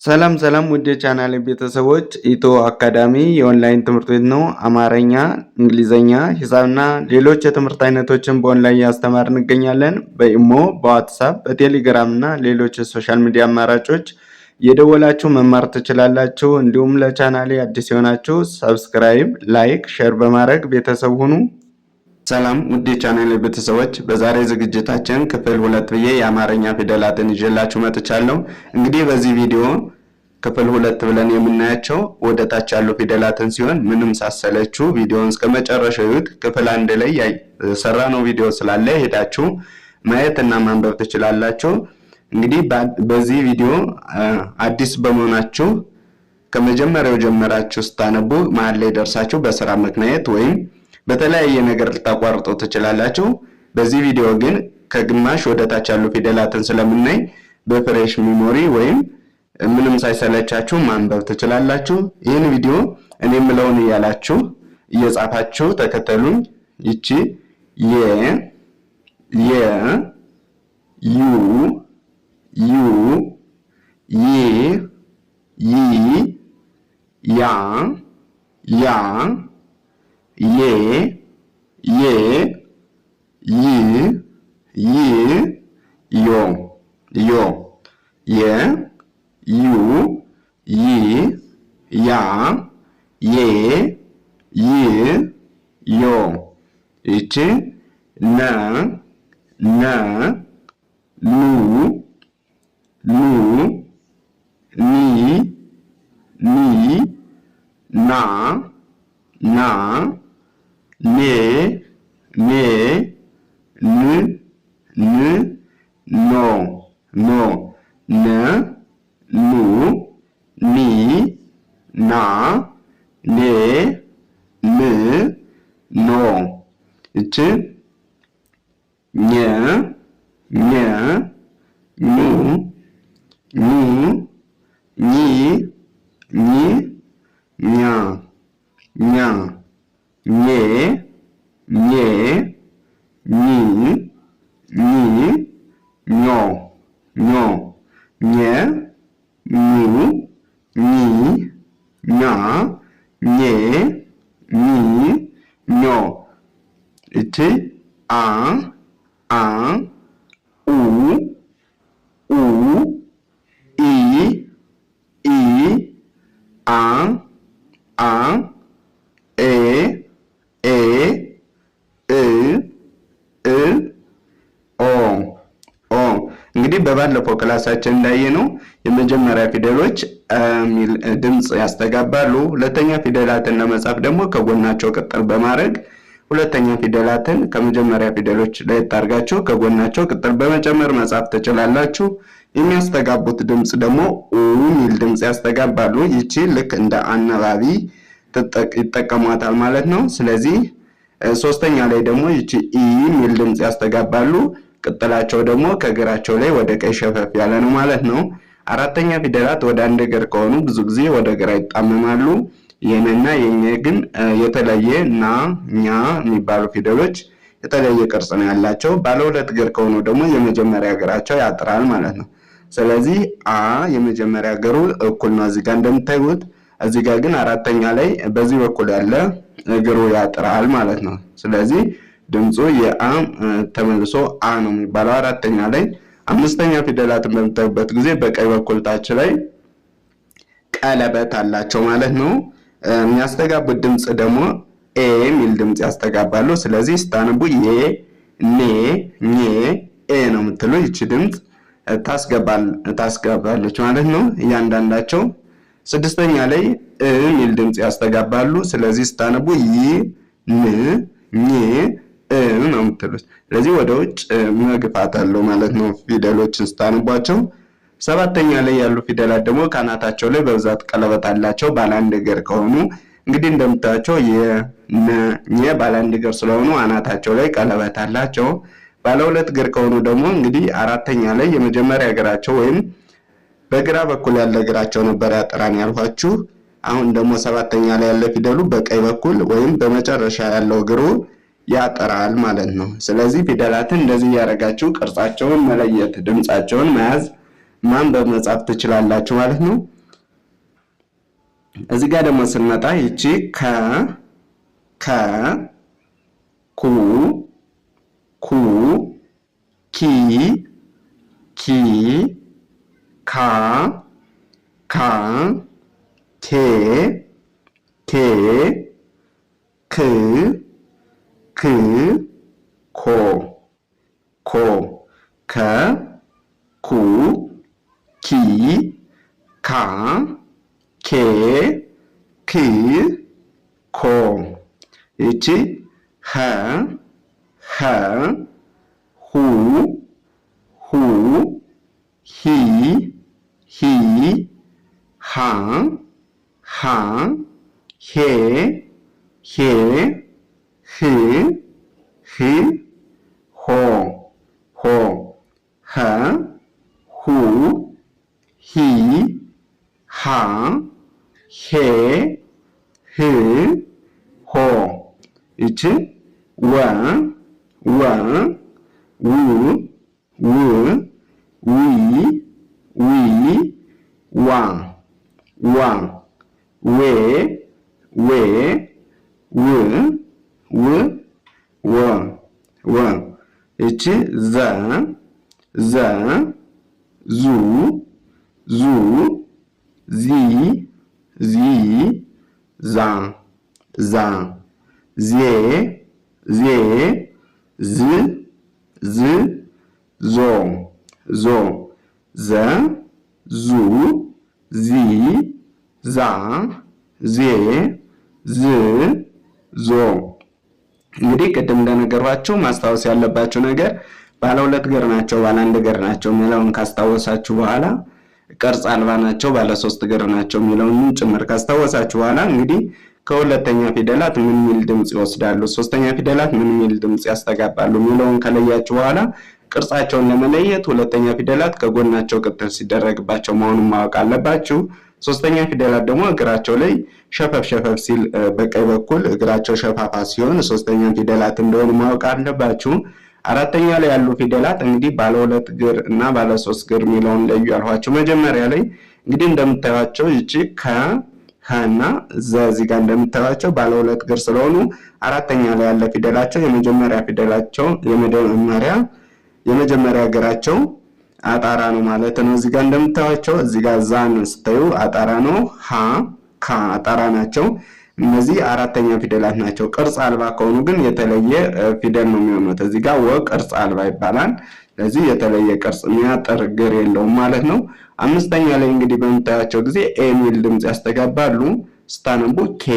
ሰላም ሰላም ውድ የቻናል ቤተሰቦች፣ ኢትዮ አካዳሚ የኦንላይን ትምህርት ቤት ነው። አማርኛ፣ እንግሊዝኛ፣ ሂሳብና ሌሎች የትምህርት አይነቶችን በኦንላይን እያስተማርን እንገኛለን። በኢሞ፣ በዋትሳፕ፣ በቴሌግራም እና ሌሎች የ social media አማራጮች እየደወላችሁ መማር ትችላላችሁ። እንዲሁም ለቻናሌ አዲስ የሆናችሁ subscribe፣ like፣ share በማድረግ ቤተሰብ ሁኑ። ሰላም ውድ የቻናሌ ቤተሰቦች፣ በዛሬ ዝግጅታችን ክፍል ሁለት ብዬ የአማርኛ ፊደላትን ይዤላችሁ መጥቻለሁ። እንግዲህ በዚህ ቪዲዮ ክፍል ሁለት ብለን የምናያቸው ወደ ታች ያሉ ፊደላትን ሲሆን ምንም ሳሰለችሁ ቪዲዮውን እስከ መጨረሻው እዩት። ክፍል አንድ ላይ የሰራነው ቪዲዮ ስላለ ሄዳችሁ ማየት እና ማንበብ ትችላላችሁ። እንግዲህ በዚህ ቪዲዮ አዲስ በመሆናችሁ ከመጀመሪያው ጀመራችሁ ስታነቡ መሀል ላይ ደርሳችሁ በስራ ምክንያት ወይም በተለያየ ነገር ልታቋርጡ ትችላላችሁ። በዚህ ቪዲዮ ግን ከግማሽ ወደ ታች ያሉ ፊደላትን ስለምናይ በ fresh memory ወይም ምንም ሳይሰለቻችሁ ማንበብ ትችላላችሁ። ይህን ቪዲዮ እኔ የምለውን እያላችሁ እየጻፋችሁ ተከተሉኝ። ይቺ የ የ ዩ ዩ ይ ይ ያ ያ ዬ ዬ ይ ይ ዮ ዮ የ ዩ ይ ያ ዬ ይ ዮ። ይቺ ነ ነ ኑ ኑ ኒ ኒ ና ና ኔ ኔ ን ን ኖ ኖ ነ ኑ ኒ ና ኔ ን ኖ። እች ኘ ኘ ኙ ኙ ኚ ኚ ኛ ኛ ኜ ኜ ኚ ኚ ኞ ኞ ኘ ኙ ኚ ኛ ኜ ኚ ኞ። እቺ አ አ ኡ ኡ ኢ ኢ አ አ ኤ ኤ እ እ ኦ ኦ። እንግዲህ በባለፈው ክላሳችን እንዳየነው የመጀመሪያ ፊደሎች የሚል ድምፅ ያስተጋባሉ። ሁለተኛ ፊደላትን ለመጻፍ ደግሞ ከጎናቸው ቅጥል በማድረግ ሁለተኛ ፊደላትን ከመጀመሪያ ፊደሎች ለየት አድርጋችሁ ከጎናቸው ቅጥል በመጨመር መጻፍ ትችላላችሁ። የሚያስተጋቡት ድምፅ ደግሞ ኡ የሚል ድምፅ ያስተጋባሉ። ይቺ ልክ እንደ አናባቢ ይጠቀሟታል ማለት ነው። ስለዚህ ሶስተኛ ላይ ደግሞ ይቺ ኢ የሚል ድምፅ ያስተጋባሉ። ቅጥላቸው ደግሞ ከእግራቸው ላይ ወደ ቀኝ ሸፈፍ ያለ ነው ማለት ነው። አራተኛ ፊደላት ወደ አንድ እግር ከሆኑ ብዙ ጊዜ ወደ ግራ ይጣመማሉ። የነና የኘ ግን የተለየ ና ኛ የሚባሉ ፊደሎች የተለየ ቅርጽ ነው ያላቸው። ባለ ሁለት እግር ከሆኑ ደግሞ የመጀመሪያ እግራቸው ያጥራል ማለት ነው። ስለዚህ አ የመጀመሪያ እግሩ እኩል ነው እዚህ ጋር እንደምታዩት። እዚህ ጋር ግን አራተኛ ላይ በዚህ በኩል ያለ እግሩ ያጥራል ማለት ነው። ስለዚህ ድምፁ የአ ተመልሶ አ ነው የሚባለው አራተኛ ላይ። አምስተኛ ፊደላትን በምታዩበት ጊዜ በቀኝ በኩል ታች ላይ ቀለበት አላቸው ማለት ነው። የሚያስተጋቡት ድምፅ ደግሞ ኤ የሚል ድምፅ ያስተጋባሉ። ስለዚህ ስታነቡ የ፣ ኔ፣ ኜ፣ ኤ ነው የምትሉ ይቺ ድምፅ ታስገባለች ማለት ነው እያንዳንዳቸው። ስድስተኛ ላይ እ የሚል ድምፅ ያስተጋባሉ። ስለዚህ ስታነቡ ይ፣ ን፣ ኝ፣ እ ነው የምትሉት። ስለዚህ ወደ ውጭ መግፋት አለው ማለት ነው ፊደሎችን ስታነቧቸው። ሰባተኛ ላይ ያሉ ፊደላት ደግሞ ካናታቸው ላይ በብዛት ቀለበት አላቸው ባለ አንድ እግር ከሆኑ። እንግዲህ እንደምታያቸው የነ ኘ ባለ አንድ እግር ስለሆኑ አናታቸው ላይ ቀለበት አላቸው። ባለ ሁለት እግር ከሆኑ ደግሞ እንግዲህ አራተኛ ላይ የመጀመሪያ እግራቸው ወይም በግራ በኩል ያለ እግራቸው ነበር ያጥራን ያልኳችሁ። አሁን ደግሞ ሰባተኛ ላይ ያለ ፊደሉ በቀኝ በኩል ወይም በመጨረሻ ያለው እግሩ ያጠራል ማለት ነው። ስለዚህ ፊደላትን እንደዚህ እያደረጋችሁ ቅርጻቸውን መለየት፣ ድምፃቸውን መያዝ፣ ማንበብ መጻፍ ትችላላችሁ ማለት ነው። እዚህ ጋር ደግሞ ስንመጣ ይቺ ከ ከ ኩ ኩ ኪ ኪ ካ ካ ኬ ኬ ክ ክ ኮ ኮ ከ ኩ ኪ ካ ኬ ክ ኮ። ይቺ ኸ ኸ ሁ ሁ ሂ ሂ ሃ ሃ ሄ ሄ ህ ህ ሆ ሆ ኸ ሁ ሂ ሃ ሄ ህ ሆ። ይቺ ወ ወ ው ው ዊ ዊ ዋ ዋ ዌ ዌ ው ው ወ ወ። ይቺ ዘ ዘ ዙ ዙ ዚ ዚ ዛ ዛ ዜ ዜ ዝ ዝ ዞ ዞ ዘ ዙ ዚ ዛ ዜ ዝ ዞ። እንግዲህ ቅድም እንደነገርኳችሁ ማስታወስ ያለባችሁ ነገር ባለ ሁለት እግር ናቸው፣ ባለ አንድ እግር ናቸው የሚለውን ካስታወሳችሁ በኋላ ቅርጽ አልባ ናቸው፣ ባለ ሶስት እግር ናቸው የሚለውን ጭምር ካስታወሳችሁ በኋላ እንግዲህ ከሁለተኛ ፊደላት ምን ሚል ድምፅ ይወስዳሉ፣ ሶስተኛ ፊደላት ምን ሚል ድምፅ ያስተጋባሉ የሚለውን ከለያችሁ በኋላ ቅርጻቸውን ለመለየት ሁለተኛ ፊደላት ከጎናቸው ቅጥል ሲደረግባቸው መሆኑን ማወቅ አለባችሁ። ሶስተኛ ፊደላት ደግሞ እግራቸው ላይ ሸፈፍ ሸፈፍ ሲል በቀኝ በኩል እግራቸው ሸፋፋ ሲሆን ሶስተኛ ፊደላት እንደሆኑ ማወቅ አለባችሁ። አራተኛ ላይ ያሉ ፊደላት እንግዲህ ባለ ሁለት እግር እና ባለ ሶስት እግር የሚለውን ለዩ ያልኋቸው መጀመሪያ ላይ እንግዲህ እንደምታዩቸው ይቺ ከ ሀ እና ዘ እዚህ ጋር እንደምታዩቸው ባለ ሁለት እግር ስለሆኑ አራተኛ ላይ ያለ ፊደላቸው የመጀመሪያ ፊደላቸው የመጀመሪያ እግራቸው አጣራ ነው ማለት ነው። እዚህ ጋር እንደምታዩቸው እዚህ ጋር ዛን ስታዩ አጣራ ነው። ሀ ካ አጣራ ናቸው። እነዚህ አራተኛ ፊደላት ናቸው። ቅርጽ አልባ ከሆኑ ግን የተለየ ፊደል ነው የሚሆኑት። እዚህ ጋር ወ ቅርጽ አልባ ይባላል። ስለዚህ የተለየ ቅርጽ የሚያጠር እግር የለውም ማለት ነው። አምስተኛ ላይ እንግዲህ በምታያቸው ጊዜ ኤ ሚል ድምፅ ያስተጋባሉ። ስታነቡ ኬ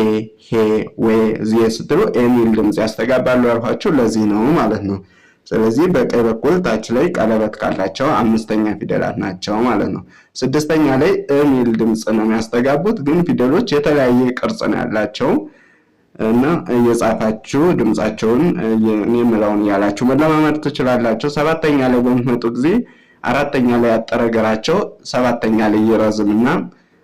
ሄ ዌ ዜ ስትሉ ኤ ሚል ድምፅ ያስተጋባሉ ያልኳችሁ ለዚህ ነው ማለት ነው። ስለዚህ በቀኝ በኩል ታች ላይ ቀለበት ካላቸው አምስተኛ ፊደላት ናቸው ማለት ነው። ስድስተኛ ላይ እ ሚል ድምፅ ነው የሚያስተጋቡት፣ ግን ፊደሎች የተለያየ ቅርጽ ነው ያላቸው እና እየጻፋችሁ ድምፃቸውን እኔ የምለውን እያላችሁ መለማመድ ትችላላችሁ። ሰባተኛ ላይ በሚመጡ ጊዜ አራተኛ ላይ ያጠረ እግራቸው ሰባተኛ ላይ ይረዝምና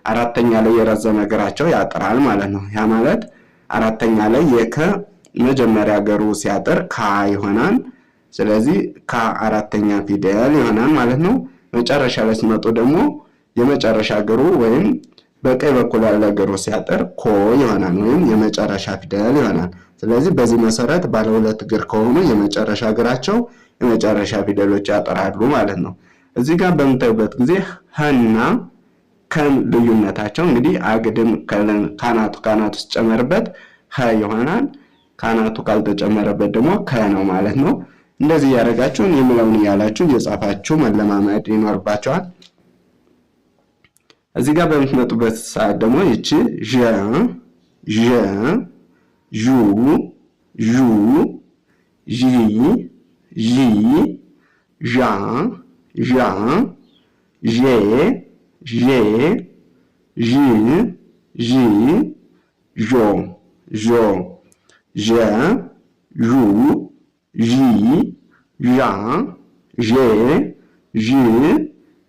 አራተኛ ላይ የረዘመ እግራቸው ያጥራል ማለት ነው። ያ ማለት አራተኛ ላይ የከ መጀመሪያ እግሩ ሲያጥር ካ ይሆናል። ስለዚህ ካ አራተኛ ፊደል ይሆናል ማለት ነው። መጨረሻ ላይ ሲመጡ ደግሞ የመጨረሻ እግሩ ወይም በቀኝ በኩል ያለ እግሩ ሲያጥር ኮ ይሆናል ወይም የመጨረሻ ፊደል ይሆናል። ስለዚህ በዚህ መሰረት ባለ ሁለት እግር ከሆኑ የመጨረሻ እግራቸው የመጨረሻ ፊደሎች ያጥራሉ ማለት ነው። እዚህ ጋር በምታዩበት ጊዜ ሀና ከም ልዩነታቸው እንግዲህ አግድም ካናቱ ካናቱ ሲጨመርበት ሀ ይሆናል። ካናቱ ካልተጨመረበት ደግሞ ከ ነው ማለት ነው። እንደዚህ እያደረጋችሁ እኔ የምለውን እያላችሁ እየጻፋችሁ መለማመድ ይኖርባቸዋል። እዚህ ጋር በምትመጡበት ሰዓት ደግሞ ይቺ ዠ ዠ ዡ ዡ ዢ ዢ ዣ ዣ ዤ ዤ ዥ ዥ ዦ ዦ ዠ ዡ ዢ ዣ ዤ ዥ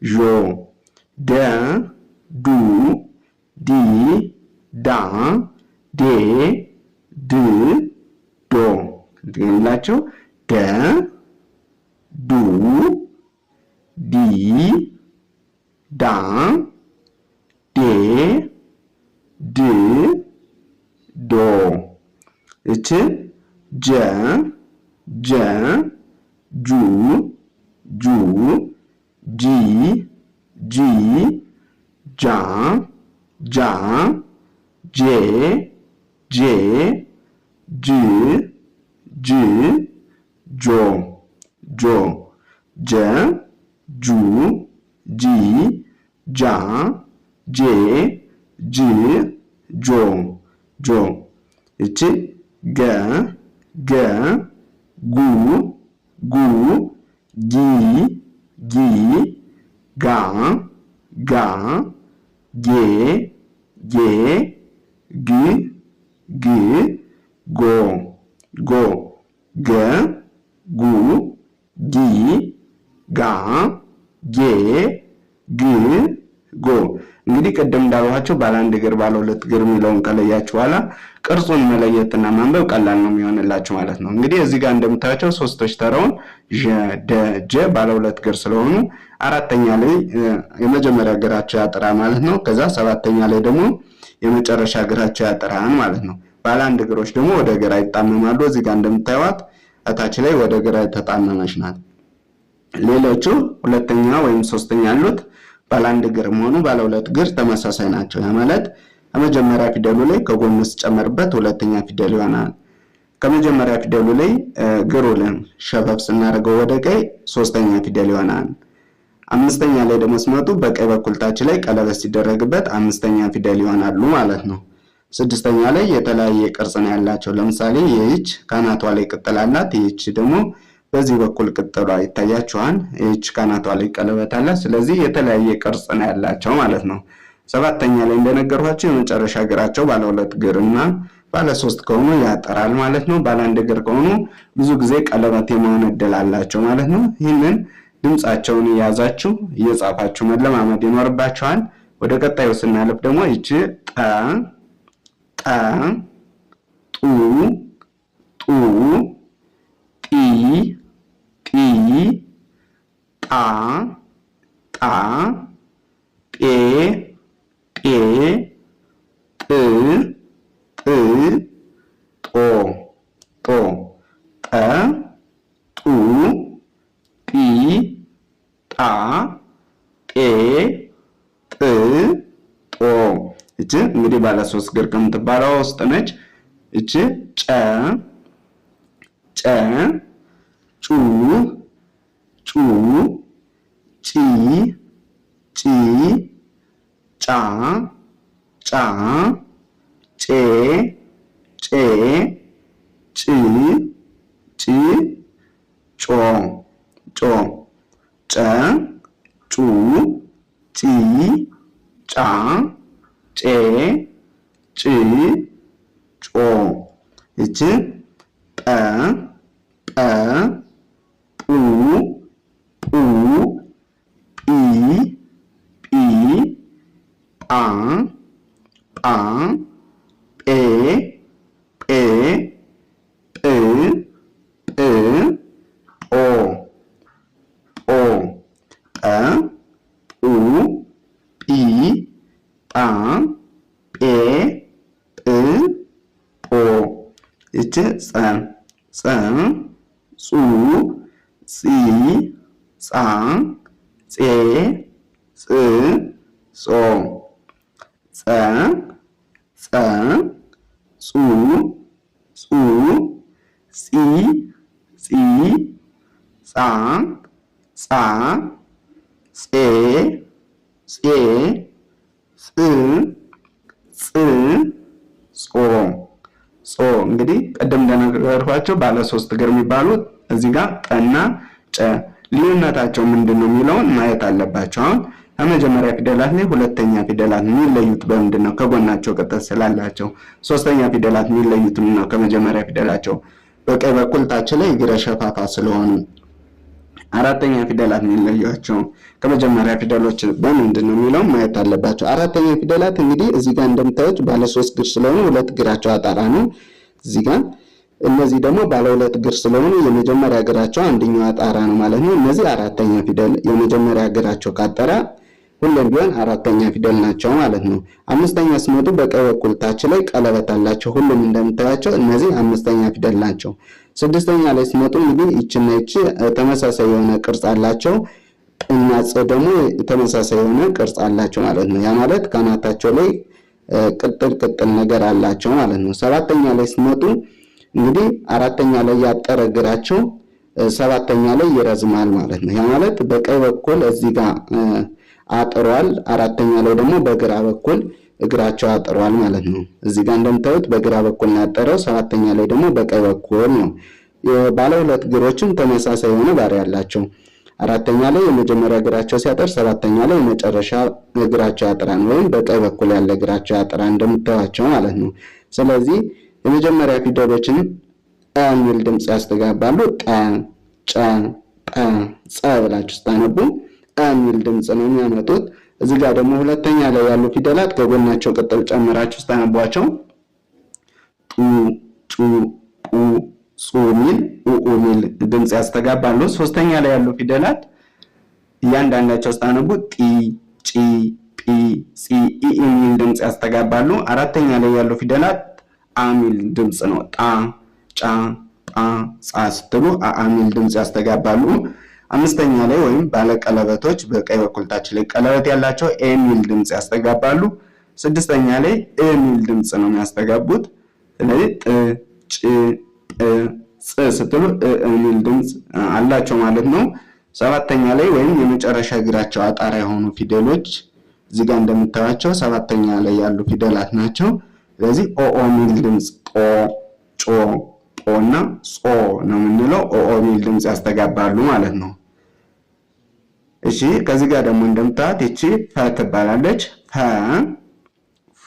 ዦ ደ ዱ ዲ ዳ ዴ ድ ዶ ትገኝላቸው ደ ዱ ዲ ዳ ዴ ድ ድ ዶ። እች ጀ ጀ ጁ ጁ ጂ ጂ ጃ ጃ ጄ ጄ ጅ ጅ ጆ ጆ ጀ ጁ ጂ ጃ ጄ ጅ ጆ ጆ። እቺ ገ ገ ጉ ጉ ጊ ጊ ጋ ጋ ጌ ጌ ግ ግ ጎ ጎ ገ ጉ ጊ ጋ ጌ ግ ጎ። እንግዲህ ቅድም እንዳልኋቸው ባለ አንድ እግር ባለ ሁለት እግር የሚለውን ከለያችሁ በኋላ ቅርጹን መለየትና ማንበብ ቀላል ነው የሚሆንላችሁ ማለት ነው። እንግዲህ እዚህ ጋር እንደምታያቸው ሶስቶች ተራውን ዠ ደ ጀ ባለ ሁለት እግር ስለሆኑ አራተኛ ላይ የመጀመሪያ እግራቸው ያጥራል ማለት ነው። ከዛ ሰባተኛ ላይ ደግሞ የመጨረሻ እግራቸው ያጥራል ማለት ነው። ባለ አንድ እግሮች ደግሞ ወደ ግራ ይጣመማሉ። እዚህ ጋር እንደምታዩት እታች ላይ ወደ ግራ የተጣመመች ናት። ሌሎቹ ሁለተኛ ወይም ሶስተኛ ያሉት ባለ አንድ እግር መሆኑ ባለ ሁለት እግር ተመሳሳይ ናቸው። ያ ማለት ከመጀመሪያ ፊደሉ ላይ ከጎን ስጨመርበት ሁለተኛ ፊደል ይሆናል። ከመጀመሪያ ፊደሉ ላይ ግሩልን ሸፈፍ ስናደርገው ወደ ቀኝ ሶስተኛ ፊደል ይሆናል። አምስተኛ ላይ ደግሞ ሲመጡ በቀኝ በኩል ታች ላይ ቀለበት ሲደረግበት አምስተኛ ፊደል ይሆናሉ ማለት ነው። ስድስተኛ ላይ የተለያየ ቅርጽ ነው ያላቸው። ለምሳሌ ይህች ካናቷ ላይ ቅጥል አላት። ይህች ደግሞ በዚህ በኩል ቅጥሏ ይታያችኋል። ይህች ካናቷ ላይ ቀለበት አላት። ስለዚህ የተለያየ ቅርጽ ነው ያላቸው ማለት ነው። ሰባተኛ ላይ እንደነገርኳቸው የመጨረሻ እግራቸው ባለ ሁለት እግር እና ባለ ሶስት ከሆኑ ያጠራል ማለት ነው። ባለ አንድ እግር ከሆኑ ብዙ ጊዜ ቀለበት የመሆን እድል አላቸው ማለት ነው። ይህንን ድምፃቸውን እያዛችሁ እየጻፋችሁ መለማመድ ይኖርባችኋል። ወደ ቀጣዩ ስናልፍ ደግሞ ይቺ ጠ ጠ ጡ ጡ ጢ ጢ ጣ ጣ ጤ ጤ ጥ ጥ ጦ ጦ ጠ ጡ ጢ ጣ ጤ ጥ ጦ። እች እንግዲህ ባለ ሶስት እግር ከምትባለው ውስጥ ነች። እች ጨ ጨ ጩ ጩ ጪ ጪ ጫ ጫ ጬ ጬ ጭ ጭ ጮ ጮ ጨ ጩ ጪ ጫ ጬ ጭ ጮ። ይቺ ጰ ጰ ጱ ጱ ጲ ጲ ጳ ጳ ጴ ጴ ጵ ጵ ጶ ጶ ጰ ጱ ጲ ጳ ጴ ጵ ጶ። ይቺ ጸ ጸ ጹ ጺ ጻ ጼ ጽ ጾ ጸ ጸ ጹ ጹ ጺ ጺ ጻ ጻ ጼ ጼ ጽ ጽ ጾ ጾ። እንግዲህ ቅድም እንደነገርኳቸው ባለ ሶስት እግር የሚባሉት እዚህ ጋር ጠና ጨ ልዩነታቸው ምንድን ነው የሚለውን ማየት አለባቸው። አሁን ከመጀመሪያ ፊደላት ላይ ሁለተኛ ፊደላት የሚለዩት በምንድን ነው? ከጎናቸው ቅጥል ስላላቸው። ሶስተኛ ፊደላት የሚለዩት ነው? ከመጀመሪያ ፊደላቸው በቀኝ በኩል ታች ላይ እግረ ሸፋፋ ስለሆኑ። አራተኛ ፊደላት የሚለዩቸው ከመጀመሪያ ፊደሎች በምንድን ነው የሚለውን ማየት አለባቸው። አራተኛ ፊደላት እንግዲህ እዚህ ጋር እንደምታዩት ባለ ሶስት እግር ስለሆኑ ሁለት እግራቸው አጣራ ነው እዚህ ጋር። እነዚህ ደግሞ ባለ ሁለት እግር ስለሆኑ የመጀመሪያ እግራቸው አንደኛው አጣራ ነው ማለት ነው። እነዚህ አራተኛ ፊደል የመጀመሪያ እግራቸው ካጠራ ሁሌም ቢሆን አራተኛ ፊደል ናቸው ማለት ነው። አምስተኛ ሲመጡ በቀኝ በኩል ታች ላይ ቀለበት አላቸው። ሁሉም እንደምታያቸው እነዚህ አምስተኛ ፊደል ናቸው። ስድስተኛ ላይ ሲመጡ እንግዲህ ይችና ይቺ ተመሳሳይ የሆነ ቅርጽ አላቸው። ጥና ጽ ደግሞ ተመሳሳይ የሆነ ቅርጽ አላቸው ማለት ነው። ያ ማለት ካናታቸው ላይ ቅጥል ቅጥል ነገር አላቸው ማለት ነው። ሰባተኛ ላይ ሲመጡ እንግዲህ አራተኛ ላይ ያጠረ እግራቸው ሰባተኛ ላይ ይረዝማል ማለት ነው። ያ ማለት በቀኝ በኩል እዚህ ጋር አጥሯል፣ አራተኛ ላይ ደግሞ በግራ በኩል እግራቸው አጥሯል ማለት ነው። እዚህ ጋር እንደምታዩት በግራ በኩል ነው ያጠረው፣ ሰባተኛ ላይ ደግሞ በቀኝ በኩል ነው። ባለ ሁለት እግሮችም ተመሳሳይ የሆነ ባህሪ ያላቸው አራተኛ ላይ የመጀመሪያ እግራቸው ሲያጠር፣ ሰባተኛ ላይ የመጨረሻ እግራቸው ያጥራል፣ ወይም በቀኝ በኩል ያለ እግራቸው ያጥራል እንደምታዩቸው ማለት ነው። ስለዚህ የመጀመሪያ ፊደሎችን ጠ የሚል ድምፅ ያስተጋባሉ። ጠ፣ ጨ፣ ጰ፣ ጸ ብላችሁ ስታነቡ ጠ የሚል ድምፅ ነው የሚያመጡት። እዚህ ጋር ደግሞ ሁለተኛ ላይ ያሉ ፊደላት ከጎናቸው ቅጥል ጨምራችሁ ስታነቧቸው ጡ፣ ጩ፣ ጱ፣ ጹ ሚል ኡኡ ሚል ድምፅ ያስተጋባሉ። ሶስተኛ ላይ ያሉ ፊደላት እያንዳንዳቸው ስታነቡ ጢ፣ ጪ፣ ጲ፣ ጺ፣ ኢ የሚል ድምፅ ያስተጋባሉ። አራተኛ ላይ ያሉ ፊደላት አ ሚል ድምፅ ነው። ጣ፣ ጫ፣ ጳ፣ ጻ ስትሉ አ ሚል ድምፅ ያስተጋባሉ። አምስተኛ ላይ ወይም ባለቀለበቶች በቀኝ በኩል ታች ላይ ቀለበት ያላቸው ኤ ሚል ድምፅ ያስተጋባሉ። ስድስተኛ ላይ እ ሚል ድምፅ ነው የሚያስተጋቡት። ስለዚህ ጥ፣ ጭ፣ ጵ፣ ጽ ስትሉ እ የሚል ድምፅ አላቸው ማለት ነው። ሰባተኛ ላይ ወይም የመጨረሻ እግራቸው አጣራ የሆኑ ፊደሎች እዚህ ጋር እንደምታዩቸው ሰባተኛ ላይ ያሉ ፊደላት ናቸው። ስለዚህ ኦኦ ሚል ድምፅ ጦ፣ ጮ፣ ጶ እና ጾ ነው የምንለው። ኦኦ ሚል ድምፅ ያስተጋባሉ ማለት ነው። እሺ ከዚህ ጋር ደግሞ እንደምታዩት ይቺ ፈ ትባላለች። ፈ፣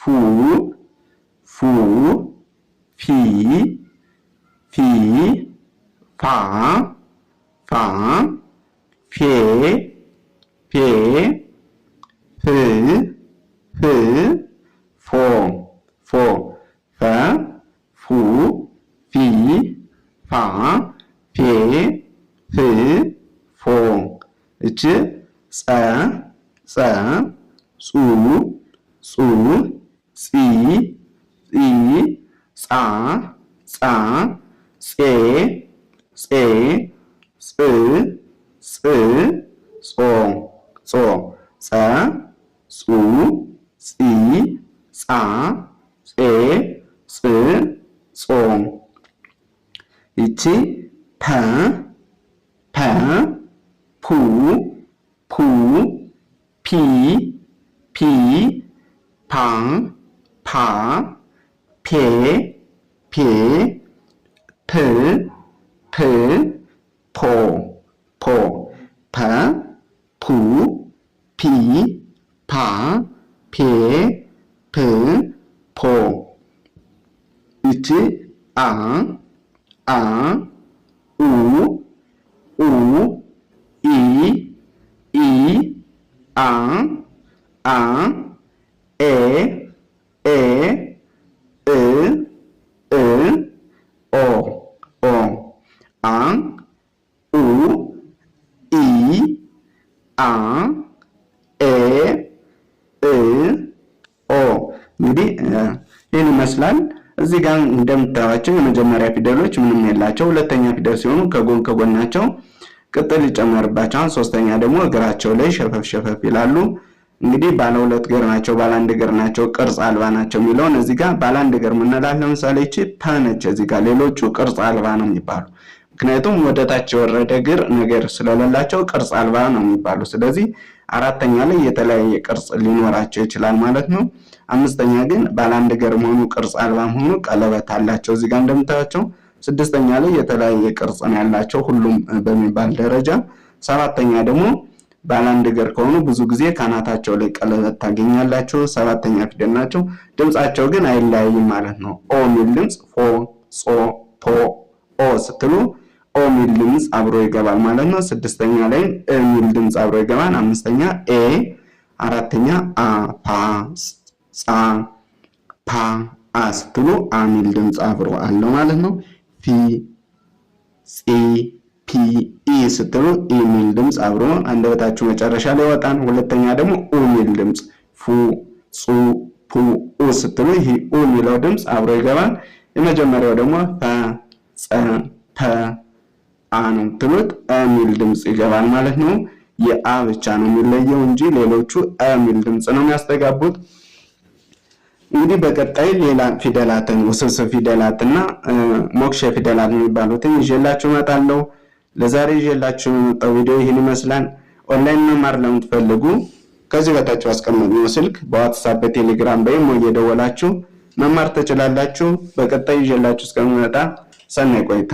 ፉ፣ ፉ፣ ፊ፣ ፊ፣ ፋ፣ ፋ፣ ፌ፣ ፌ፣ ፍ፣ ፍ፣ ፎ፣ ፎ፣ ፈ፣ ፉ፣ ፊ፣ ፋ፣ ፌ፣ ፍ፣ ፎ። እች ጸ፣ ጸ፣ ጹ፣ ጹ፣ ጺ፣ ጺ፣ ጻ፣ ጻ፣ ጼ፣ ጼ፣ ጽ፣ ጽ፣ ጾ፣ ጾ፣ ጸ፣ ጹ፣ ጺ፣ ጻ፣ ጼ፣ ጽ፣ ጾ። ይቺ ፐ፣ ፐ፣ ፑ፣ ፑ፣ ፒ፣ ፒ፣ ፓ፣ ፓ፣ ፔ፣ ፔ፣ ፕ፣ ፕ፣ ፖ፣ ፖ፣ ፐ፣ ፑ፣ ፒ፣ ፓ፣ ፔ፣ ፕ፣ ፖ። ይቺ አ፣ አ፣ ኡ፣ ኡ፣ ኢ፣ ኢ፣ አ፣ አ፣ ኤ፣ ኤ፣ እ፣ እ፣ ኦ፣ ኦ፣ አ፣ ኡ፣ ኢ፣ አ፣ ኤ፣ እ፣ ኦ። እንግዲህ ይህን ይመስላል። እዚህ ጋር እንደምታዩቸው የመጀመሪያ ፊደሎች ምንም የላቸው። ሁለተኛ ፊደል ሲሆኑ ከጎን ከጎናቸው ቅጥል ይጨመርባቸዋል። ሶስተኛ ደግሞ እግራቸው ላይ ሸፈፍ ሸፈፍ ይላሉ። እንግዲህ ባለ ሁለት እግር ናቸው፣ ባለ አንድ እግር ናቸው፣ ቅርጽ አልባ ናቸው የሚለውን እዚህ ጋር ባለ አንድ እግር የምንላት ለምሳሌ ይቺ ፐ ነች። እዚህ ጋር ሌሎቹ ቅርጽ አልባ ነው የሚባሉ ምክንያቱም ወደ ታች የወረደ እግር ነገር ስለሌላቸው ቅርጽ አልባ ነው የሚባሉ። ስለዚህ አራተኛ ላይ የተለያየ ቅርጽ ሊኖራቸው ይችላል ማለት ነው። አምስተኛ ግን ባለ አንድ እግር መሆኑ ቅርጽ አልባ መሆኑ ቀለበት አላቸው እዚህ ጋር እንደምታያቸው። ስድስተኛ ላይ የተለያየ ቅርጽ ነው ያላቸው ሁሉም በሚባል ደረጃ። ሰባተኛ ደግሞ ባለ አንድ እግር ከሆኑ ብዙ ጊዜ ካናታቸው ላይ ቀለበት ታገኛላችሁ። ሰባተኛ ፊደል ናቸው። ድምጻቸው ግን አይለያይም ማለት ነው። ኦ ሚል ድምፅ ፎ፣ ጾ፣ ፖ፣ ኦ ስትሉ ኦ ሚል ድምፅ አብሮ ይገባል ማለት ነው። ስድስተኛ ላይ እ ሚል ድምፅ አብሮ ይገባል። አምስተኛ ኤ፣ አራተኛ አ፣ ፓ፣ ጻ፣ ፓ፣ አ ስትሉ አ ሚል ድምፅ አብሮ አለው ማለት ነው። ፊ፣ ጺ፣ ጳ፣ P E ስትሉ ኢ ሚል ድምፅ አብሮ አንደበታችሁ መጨረሻ ላይ ይወጣል። ሁለተኛ ደግሞ ኡ ሚል ድምፅ ፉ፣ ጹ፣ ፑ፣ ኡ ስትሉ ይህ ኡ የሚለው ድምፅ አብሮ ይገባል። የመጀመሪያው ደግሞ ፈ፣ ጸ፣ ተ፣ አ ነው የምትሉት አ ሚል ድምፅ ይገባል ማለት ነው። የአ ብቻ ነው የሚለየው እንጂ ሌሎቹ አ ሚል ድምፅ ነው የሚያስተጋቡት። እንግዲህ በቀጣይ ሌላ ፊደላትን ውስብስብ ፊደላትና ሞክሼ ፊደላት የሚባሉትን ይዤላችሁ እመጣለሁ። ለዛሬ ይዤላችሁ የመጣው ቪዲዮ ይህን ይመስላል። ኦንላይን መማር ለምትፈልጉ ከዚህ በታች ባስቀመጥነው ስልክ በዋትሳፕ፣ በቴሌግራም፣ በኢሞ እየደወላችሁ መማር ትችላላችሁ። በቀጣይ ይዤላችሁ እስከምመጣ ሰናይ ቆይታ።